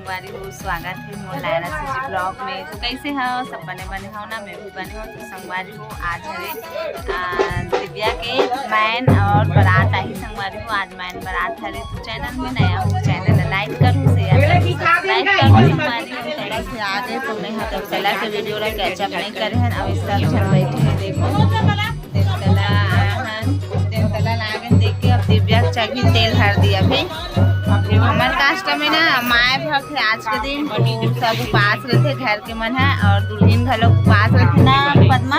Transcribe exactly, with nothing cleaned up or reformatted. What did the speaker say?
संगवारी हो, स्वागत हे मोर लायरा सीजी vlog में। तो कैसे हो सब? बने बने हो ना? मैं भी बने हो। तो संगवारी हो, आज हरे, आ, दिव्या के मैन और बारात आही संगवारी हो। आज मैन बारात हरे। तो channel में नया हो, channel ला like करो, share करो, subscribe करो संगवारी हो। थोड़ा से आ गए तो मैं हा तब चला के video ला catch up नहीं करे हन। अब इस सब झन बैठे हैं, देखो। तेल तला आया हन, तेल तला लागन देख के अब दिव्या के चघी तेल हर दिया अभी। हमर custom में ना माय भक्त आज के दिन तो सब उपास रहते घर के मन है और दुल्हन घलो उपास रहते ना पद्मा।